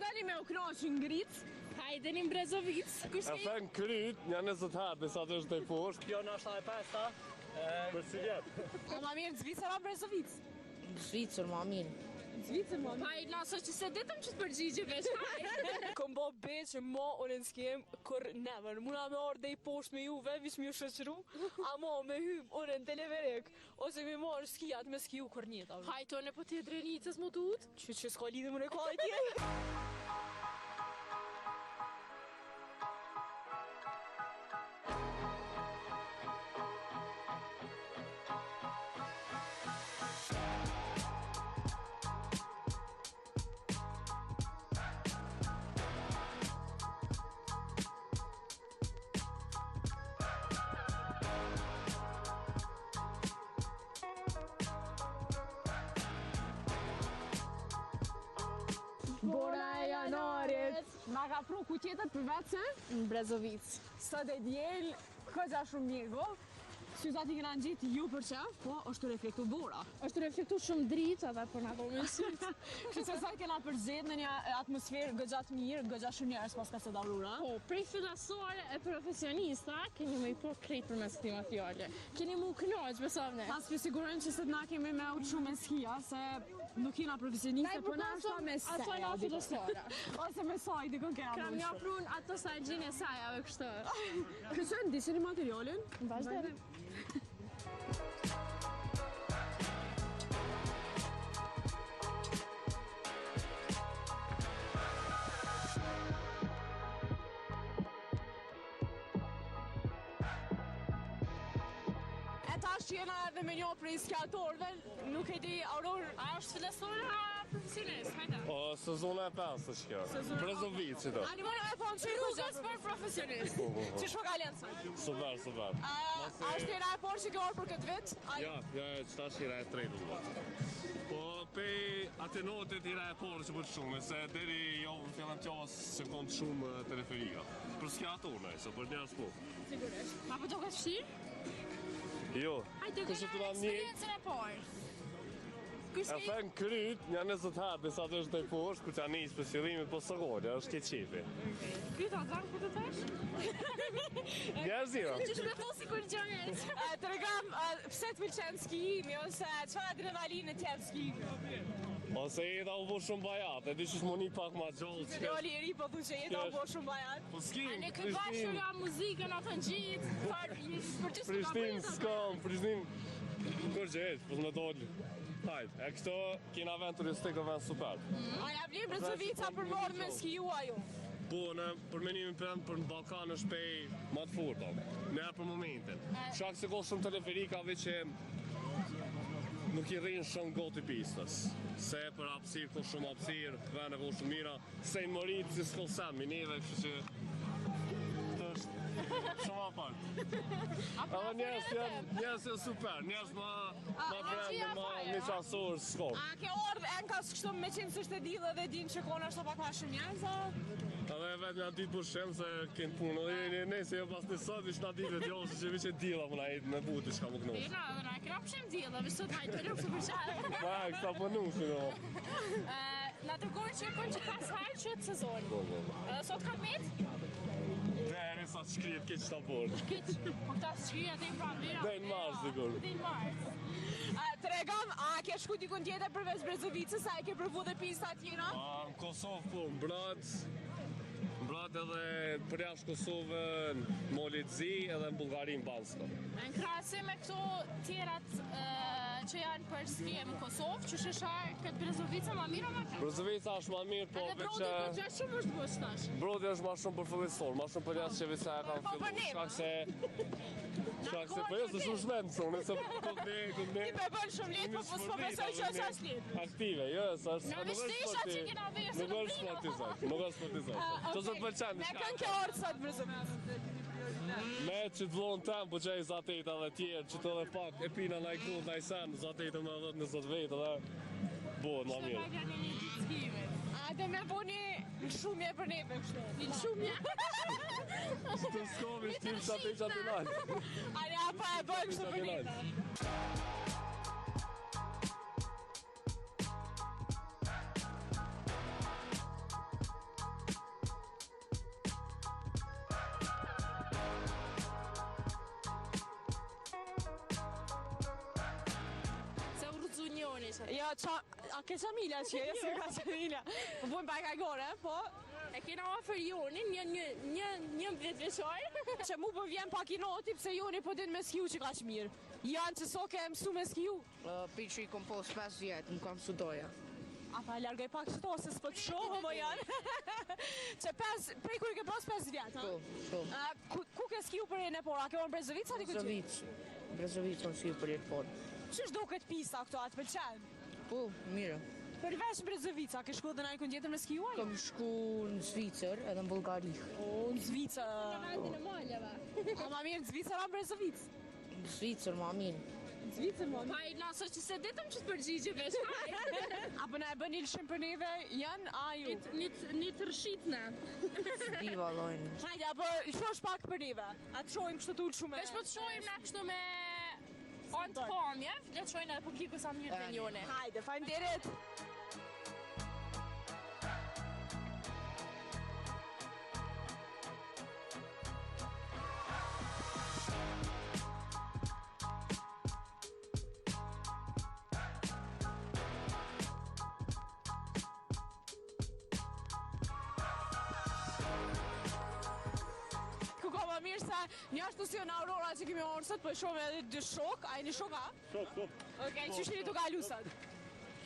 doni me u knaqë në ngricë? Hajdeni në Brezovicë. Kush E them kryt, një 20 herë, disa të është të poshtë. Kjo nështë e pesta. Për si vjet. Po ma mirë në Zvicër a në Brezovicë? Në Zvicër, ma mirë. Në Zvicër ma mirë. Pa i naso që se ditëm që të përgjigje veç. hajde. Kom bo be që mo unë në skiem kur never. Muna me ardh dej poshtë me juve, vish me ju shoqëru, amo me hym unë në teleferik, ose me marrë skijat me skiju kur njëta. Hajde, unë po ti e Drenicës mu tut. Që që s'ka lidhje më në ka atje. Bora e janarit. Ma ka pru ku tjetër përveç se? Në Brezovicë. Sot e djel, këgja shumë mjegull. Syzat i kena ngjitë ju për qef, po është reflektu bora. Është reflektu shumë dritë edhe për na po me sytë. Kështu që sot kena përzgjedh në një atmosferë goxha të mirë, goxha shumë njerëz pas ka sot aurora. Po, prej fillasore e profesionista, keni me i po krejt përmes këtij materiali. Keni mu knaq, besovne. Pas për sigurojmë që sot na kemi me u çu me skia, se nuk jena profesioniste, po na është me Ato seja. na fillesore. Ose me saj, dikon kena Kam me u një çu. prun ato sa gjinë e sajave kështu. Kështu që ndiqeni materialin. Vazhdo. E tash jena edhe me një prej skiatorëve, nuk e di Auror, A është fillesore a profesionist? Hajde. O, sezona e pestë është kjo. Brezovicë që to. A një mërë e thonë që Rrugës për profesionist. Po, po, po. Që shpo ka lenë sot? Super, super. A a është hera e parë që ke orë për këtë vit? A Ja, ja, ja, që tash hera e tretë u bë. Po, pe atë notet hera e parë që për shumë, se deri jo në fillim të javës se kom shumë eh, teleferika. Për skiator, ne, se për njerëz po. Sigurisht. Ma po duket vështirë? Jo. Hajde, Kush e kena të na një- eksperiencën e parë. Kush E ke them kryt, një 20 herë, disa të është të poshtë, kur t'ja nis për qëllimit, po së gole, është ke qefi. Ky ta dhënë për të tash? Njerëz jo. Qysh me thonë sikur gjëret. A, Tregam, a, pse të pëlqen skijimi ose çfarë adrenalinë të jep skijimi? Ose jeta u bo shumë bajat, e di që s'moni pak ma gjallë që Djali i ri po thu që jeta u bo shumë bajat. Po s'kim, A ne kë bashkë nga muzikën atë gjithë, far për ty s'ka Prishtinë s'kam, Prishtinë kur që heq, po s'me doli. Hajt, e këto kena vend turistik, o vend super. A ja vlen Brezovica për më ardhë me skiju ajo? Po, në për menimin prend për në Ballkan është pej më të forta. Ne për momentin. Shkak se ka shumë teleferika veç që nuk i rrinë shumë gati pistës. Se për hapësirë ka shumë hapësirë, vende ka shumë mira, se në Morit si s'ka sen mi neve, kështu që këtë është shumë apart. Edhe njerëz janë, njerëz janë super, njerëz ma ma brenda, ma miqësor s'ka. A ke ardhë enkas kështu me qenë se është e diell dhe din që kona është pak ma shumë njerëz a? Edhe e vetë një ditë pushim se kenë punë, edhe ne ne se jo pas një sot, ish na ditë vetë jo, se që veç e dilla po na jetë me bu diçka më knosh. Dina, edhe na kena pushim diell, edhe sot hajtë lukë për qatë. Ma, këta punu, si do. Na të gojë që e që pas hajtë që të sezon. Po, po, po. Edhe sot ka met? Deri sa të shkrihet keq ta borë. Keq, po këta shkrihet dhe i pranvera. Deri në mars, dikur. Deri në mars. A, Tregam, a ke shku dikun tjetër përveç Brezovicës, a e ke provu dhe pista tjera? A, në Kosovë, po, në Brad, në Brad edhe për jashtë Kosovë, në Molit Zi edhe në Bullgari në Bansko. Në krahasim me këto tjerat ë, që janë për skiem në Kosovë, që sheshar këtë Brezovica ma mirë o ma keq? Brezovica është ma mirë, po Edhe veç Brodi po gjë shumë është bush tash. Brodi është ma shumë për fillestor, ma shumë për njerëz që veç sa e kanë Po, për fillu. ne. Shkak se Shkak se po jo se shumë shmend sonë, se po ne, po ne. Ti pe bën shumë lehtë, po po s'po besoj që është aq lehtë. Aktive, jo, se është Na nuk veç është tesha sporti. që kena veshur, Nuk nuk është vina. sporti sot, nuk është sporti sot. Që s'të pëlqen Me diçka? kënë ke ardhë sot Brezovicë? Me që të vlon tem, po që i zateta dhe tjerë, që të edhe pak e pina naj kod, naj sen, zateta me 10 20 vetë dhe bëhet ma Të mirë. pak janë një ditë skimit. A do me bo një shumje për neve kështu? Një shumje. Të s'komi, shtim që atë që atë nalë. A ne pa e bëjmë kështu për neve? Jo, qa, a ke Qamila që je, s'ke ka Qamila. Po bojmë pak hajgare, po. E kena afër Jonin, një, një, një, 11 vjeçar. Që mu po vjen pak inati, pse Joni po din me skiju që kaq mirë. Janë që so ke mësu me skiju. Prej që i kom pas 5 vjet, më kam mësu doja. A pa largoj pak qëto, se s'po të shohë, mo janë. Që pes, prej kur i ke pas 5 vjet, ha? Po, po. A, ku, ku ke skiju për herën e parë? A ke orë në Brezovicë, a diku tjetër? Brezovicë. Brezovicë kom skiju për herë të parë. Qysh duket pista këto, a të pëlqen? Po, mirë. Përveç në Brezovicë, a ke shku edhe në dikun tjetër me skiju a jo? Kom shku në Zvicër edhe në Bullgari. O, në Zvicër. Në vendin e maleve. A ma mirë në Zvicër a në Brezovicë? Në Zvicër, ma mirë. Në Zvicër, ma mirë. Pa i naso që se ditëm që të përgjigje veç. Apo na e bën një lëshim për neve, janë, a ju? Një, një të rëshit na. S'di vallojnë. Hajde, apo lëshosh pak për neve. A të shohim kështu të ulë shumë. Veç po të shohim na kështu me anë të pamje, le të shohim edhe publiku sa mirë të njone. Hajde, faleminderit. Ku ka më mirë se një ashtu si në Aurora që kemi orë sot, po e shohim edhe dy shok, a jeni shok a? Shok, po. Okej, qysh jeni tu kalu sot?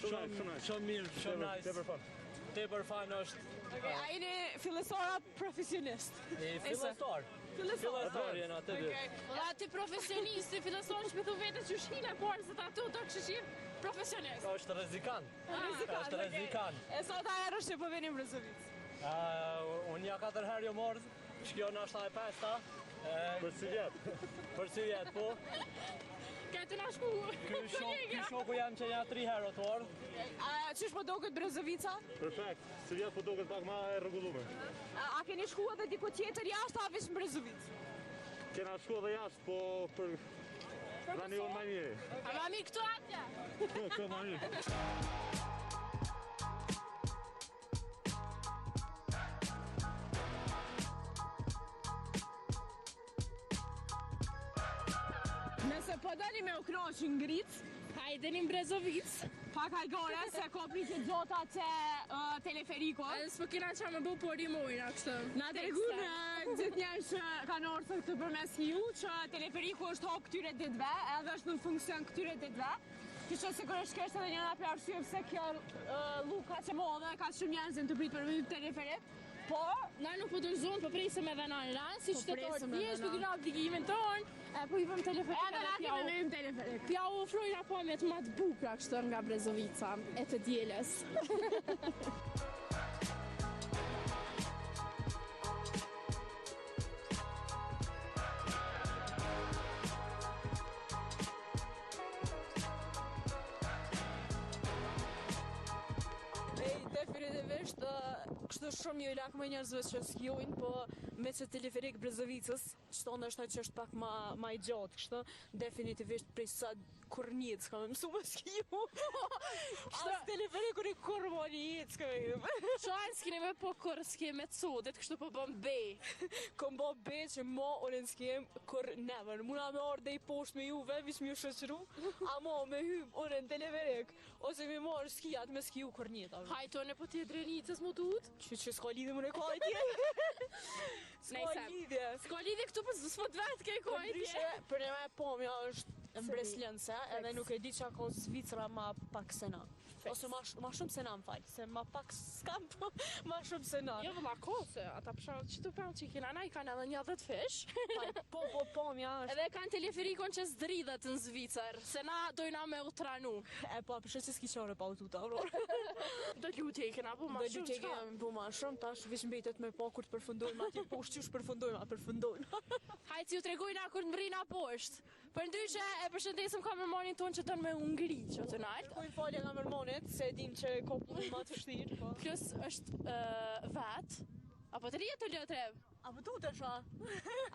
Shumë shumë Shumë mirë, shumë nice. Tepër fun. Tepër fun është. Okej, a jeni fillestar a profesionist? E fillestar. Fillestar. Fillestar jena të dy. Okej. Valla ti profesionist, ti fillestar që me thu vetë që shine parë se ta tu do kështë qim profesionist. Është rrezikan. Rrezikan, Është okej. rrezikan. E sa ta herë është që po veni në Brezovicë? Unë ja katër herë jo marrë, që kjo nashta e pesta. E, Për si vjet. Për si vjet, po. Ka të na shku. Ky shok, ky shoku jam që ja tri herë të ardhë. A qysh po duket Brezovica? Perfekt. Si vjet po duket pak ma e rregulluar. A, a keni shku edhe diku tjetër jashtë a veç në Brezovicë? Kena shku edhe jashtë, po për Tani unë më mirë. A ma mirë këtu atje? Po, këtu më mirë. Nëse po doni me u knaq në gricë, Hajde në Brezovicë. pak hajgare se ka pritje gjata te uh, teleferiko. Edhe s'po kena qa me bu po rimojna kështu. Na tregun gjithë njerëz që kanë ardhur këtu përmes ju që teleferiku është hap këtyre ditëve, edhe është në funksion këtyre ditëve. Kështu që sigurisht kjo është edhe njëra prej arsyeve pse kjo uh, lluka që modhe ka shumë njerëz në të pritur për me hyp teleferik. Po, Na nuk po dorëzohen, po presim edhe na në ran, si Po qytetar presim edhe thjesht, po na. kena obligimin ton, e po i vëm teleferik edhe na kemi me hyp teleferik. Pja u ofrojna pamjet më të bukura kështu nga Brezovica e të dielës. Ej, definitivisht, kështu shumë ju lakmoj njerëzve që skijojnë, po me që teleferik Brezovicës, qëto ndoshta që është pak ma, ma i gjatë, kështu, definitivisht prej sa kur një s'ka me mësu me skiju. As teleferik kur i kur mo një jetë s'ka me Qanë s'keni me po kur s'ke me codit, kështu po bëm be. Kom bo be që mo unë në s'kem kur never. Muna me ardhe deri poshtë me juve, veç me ju shoqëru, amo me hyp unë në teleferik, ose me marrë skijat me skiju kur një ta. Hajt unë po ti e Drenicës mu tut. Që që s'ka lidhje më në ka atje. S'ka Nejse. lidhje. S'ka lidhje këtu, po s'po të vetë ke Për kojtje. ndryshe, për një me pomja është mbreslënëse, edhe nuk e di qa ka Zvicra ma pak se na. Ose ma, ma shumë se na më falë, se ma pak s'kam, po ma shumë se na. Jo vëlla ko se ata për shembull që tu pa që i kena na i kanë edhe një 10 fish. Po, po, pomja është. Edhe kanë teleferikon që zdridhet në Zvicër, se na dojna me u tranu. E po, për që s'ki qare pa u tuta, aurora. Do lutje i kena po ma Do shumë lutje çka. kemi po ma shumë, tash veç mbetet me pa kur të përfundojmë atje poshtë, qysh përfundojmë, a përfundojmë. Hajtë si ju tregojna kur të mbrina poshtë. Për ndryshe e përshëndesim kameramanin tonë që don me u ngrit që të nalt. Kërkojmë falje kameramanit, se e dim që ka punë ma të vështirë, po. Plus është vet. Apo të rrihet të lëtreb? A po tutesh, a?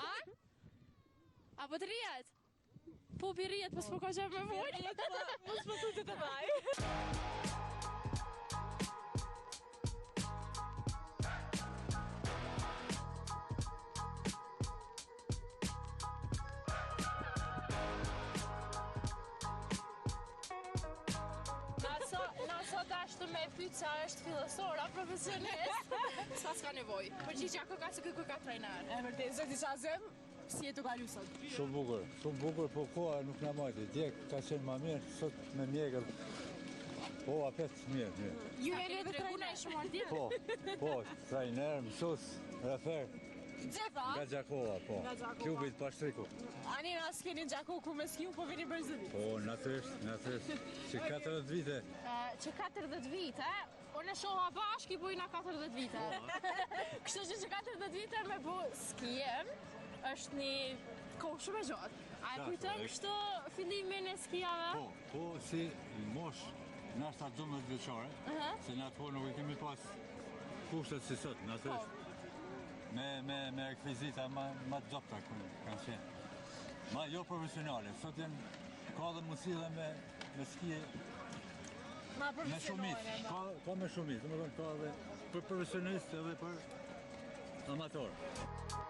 A? Apo të rrihet? Po pi rrihet, po s'po ka gjë me fol. Mos po tutet e vaj. Na me e pyet se a është fillestor a profesionist, sa s'ka nevojë. Përgjigja kërka se ky kërka trajner. E vërtet, zoti Qazim, si je tu kalu sot? Shumë bukur, shumë bukur, po koha nuk na majti. Dje ka qenë ma mirë, sot me mjegëll. Po, apet mirë, mirë. Ju jeni edhe trajner. Shumë ardhje. Po, po, trajner, mësus, refer. Gjitha? Nga Gjakova, po. Nga Gjakova. Klubit Pashtriku. Ani na s'keni Gjakovë ku me skiu, po vini Brezovicë. Po, natyrisht, natyrisht. Që 40 vite. Që 40 vite, unë e shoha bashkë i bujna 40 vite. Kështu që që 40 vite me bu skijim, është një kohë shumë e gjatë. A e kujton kështu fillimin e skijave? Po, po, si mosh, nashta 12 vjeçare, se në atë kohë nuk e kemi pas kushtet si sot, natyrisht. Po. Me, me, me rekvizita ma, ma të dobta kanë qenë. Ma jo profesionale, sot janë, ka dhe mundësi dhe me, me skije Ma me shumicë, ka, ka me shumicë, domethënë ka dhe për profesionistë edhe për amatorë.